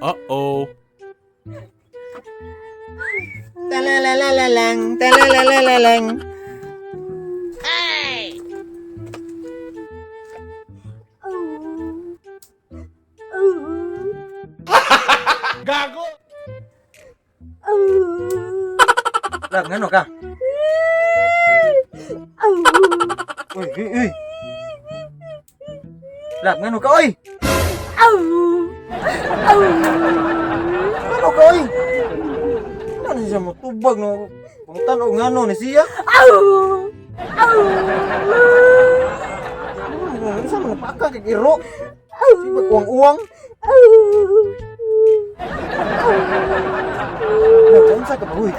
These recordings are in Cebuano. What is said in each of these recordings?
Uh-oh. Talalalalang, talalalalang. Gago! Lab, ngano ka? Uy, uy, uy. Lab, ngano ka, oy? Ngano ka, oy? Ano na siya mo tubag no? Pangutan og ngano ni siya? Ano sa mga paka kay iro? Sibag uwang-uwang. Lab, unsa ka ba, uy?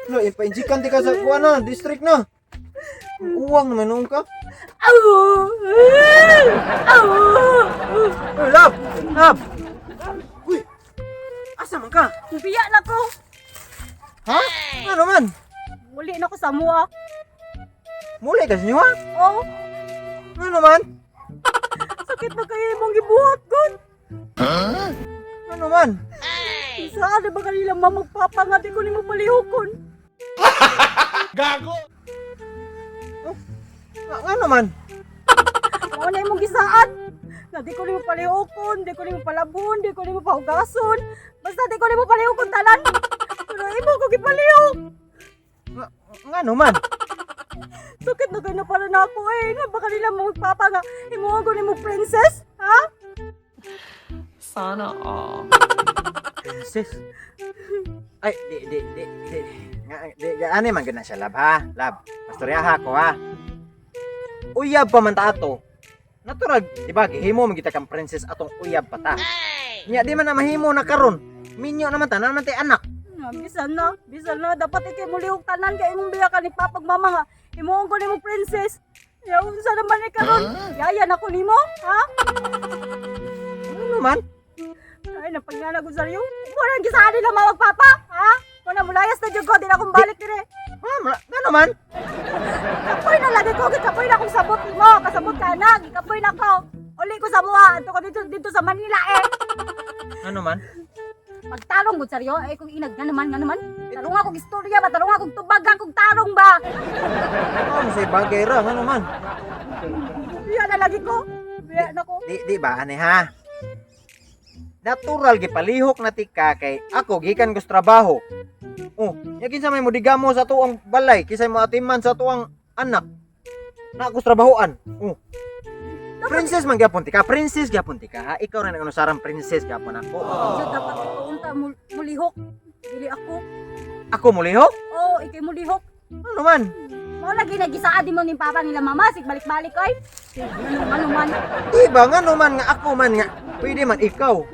Lo, ipa-injikan di ka sa kuan na, district na. Uwang naman noon ka. Uy, lab! Lab! Uy! Asa man ka? Biya na ko. Ha? Ano man? Muli na ko sa mua. Muli ka sa inyo ha? Oh, Ano man? sakit na kayo imong gibuhat gud. Ano man? Saan na ba kanila mamagpapa nga di ko nimo palihukon? Gago! Ano man? Mao na imong gisaad. Nga di ko nimo palihukon, di ko nimo palabon, di ko nimo pahugason. Basta di ko nimo palihukon tanan. Pero imo ko gipalihok. Nga ano man? Sakit na kayo na para na ako eh. Nga ba kanila mamagpapa nga imo ko nimo princess? Ha? Sana all. Princess. Ay, di, di, di, di. Nga, di, di, ano man gud na siya, lab ha? Lab, pastoryaha ko ha? Uyab pa man ta ato. Natural, di ba, gihimo man kita kang princess atong uyab pa ta. Nya, di man na mahimo na karon. Minyo naman ta, naman tay anak. Nga, bisan na, bisan na. Dapat ikay mulihok tanan kay imong biya ka ni papag mama nga. Imuong ko nimo princess. Ya unsa naman ni karon? Yaya na ko nimo, ha? Ano man? Ay, napagnana ko sa'yo. Wala gisaan nila mawag papa, ha? Wala mulayas na jud ko, di na akong balik dire. Ha, ano man? Kapoy na lagi ko, gikapoy na akong sabot nimo, kasabot ka na, gikapoy na ko. Uli ko sa muha, adto ko dito dito sa Manila eh. Ano man? Pagtarong gud saryo, ay kung inag nga naman, nga naman. Tarong akong istorya ba, tarong akong tubagang kung tarong ba. Ano sa bagay ra, ano man? Biya na lagi ko. Biya na ko. Di, di ba, ane ha? Natural gipalihok na tika kay ako gikan ko sa trabaho. Oh, nya kinsa may modigamo sa tuang balay, kinsa mo atiman sa tuang anak. Na ako sa trabahoan. Oh. Princess man gyapon tika, princess gyapon tika ha. Ikaw ra nang sarang princess gyapon ako. Medyo dapat ikaw unta mulihok. Dili ako. Ako mulihok? Oo, ikay mulihok. Ano man? Mao lagi nagisaad mo ni papa nila mama, sig balik-balik oy. Sig ano man man. Di ba nga man nga ako man nga pwede man ikaw.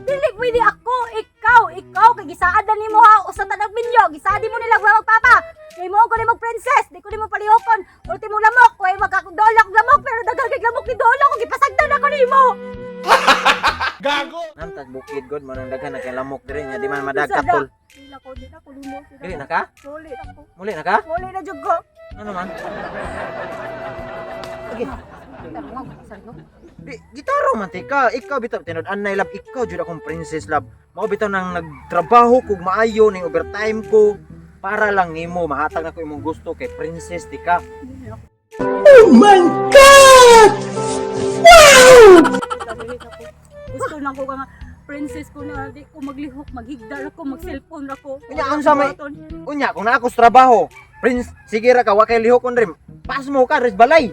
Dili pwede ako, ikaw, ikaw kay gisaad na nimo ha usa ta nagminyo, gisaad mo nila magpapa. Papa. Kay mo ko nimo princess, di ko nimo palihokon. Ultimo lamok, way magkadolak lamok pero daghang kay lamok ni dolak ko gipasagdan ako nimo. Gago! Namtag bukid god mo nang daghan na kay lamok diri nya di man madagkatol. Dili ako, dili ako nimo. Dili na ka? Dili ako. Muli na ka? Muli na jud ko. Ano man? Okay. Tarong ako saryo. Di, gitaro man tika, ikaw bitaw tinud anay lab, ikaw jud akong princess lab. Mao bitaw nang nagtrabaho kog maayo ning overtime ko para lang nimo mahatag nako imong gusto kay princess tika. Gusto lang ko nga princess ko na di ko maglihok, maghigda ko, mag-cellphone ra ko. Unya, unsa may- Unya kung naa ko sa trabaho, prince sige ra ka wa kay lihokon rim. Pas mo ka res balay.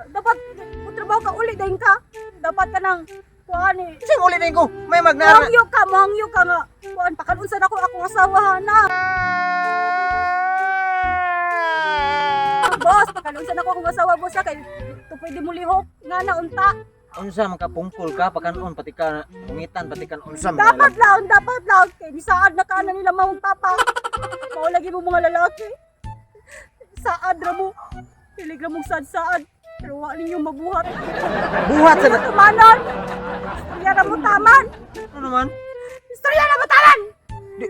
Dapat kung trabaho ka uli dayon ka. Dapat ka nang kuan eh. Kasi uli din ko, may magnara. Mangyo ka, mangyo ka nga. Kuan pakanunsa na ko akong asawa na. Boss, pakanunsa na ko akong asawa boss ha, kay to pwede mo lihok nga na unta. Unsa man ka pungkol ka pakanon pati ka ungitan pati ka unsa man Dapat lang, dapat lang kay bisaad na ka na nila mamang papa. Mao lagi mo mga lalaki. Saad ra mo. Pilig ra mong sad-saad. Pero wa ninyo mabuhat. Buhat sa Ano tumanon? Istorya na mo taman. ano man? Istorya na mo taman. Di,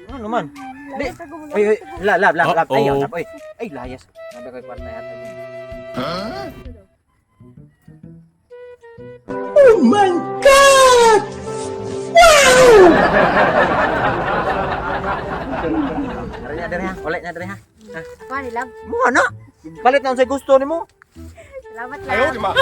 ano man? Di, Layas ako, oy, oy, layas ako. lab, lab, lab, lab. Ayaw, Uh-oh. lab, oy. Ay, layas. Nabi ko'y kwarta yata. My God! Wow! Dere na dere ha. Ulit na dere ha. Ako ni love. Mo na. Palit na unsay gusto nimo. Salamat, love.